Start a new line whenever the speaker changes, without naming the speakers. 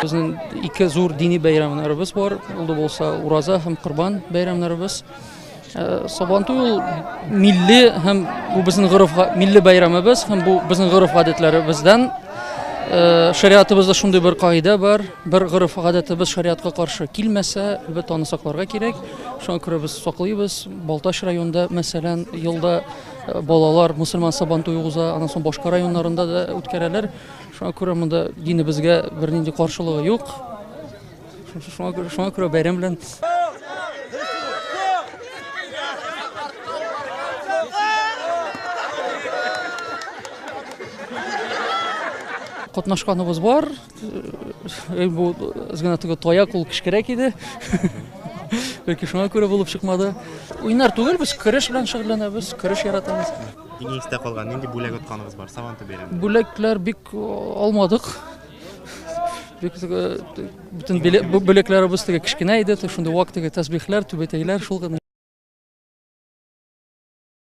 Безнең ике зур дини бәйрәмнәребез бар. Ул да булса Ураза һәм Корбан бәйрәмнәребез. Сабантуй ул милли һәм бу безнең гореф милли бәйрәмебез һәм бу безнең гореф-гадәтләребездән. Шариатыбызда шундый бер кагыйдә бар. Бер гореф-гадәтебез шариатка каршы килмәсә, әлбәттә, аны сакларга кирәк. Шуңа күрә без саклыйбыз. Балтач районында, мәсәлән, елда балалар мусульман сабантуе уза, аннан соң башка районнарында да үткәрәләр. Шуңа күрә монда динебезгә бернинди каршылыгы юк. Шуңа күрә, шуңа күрә бәйрәм белән. Катнашканыбыз бар. Бу әз генә теге таяк ул кечкерәк иде. Бәлки шуңа күрә булып чыкмады. Уйнар түгел, без көрәш белән шөгыльләнәбез, көрәш яратабыз.
Иң истә калган нинди бүләк отканыгыз бар Сабантуй бәйрәмендә?
Бүләкләр бик алмадык. Бик бөтен бүләкләребез теге кечкенә иде, шундый вак теге тәсбихләр, түбәтәйләр шул гына.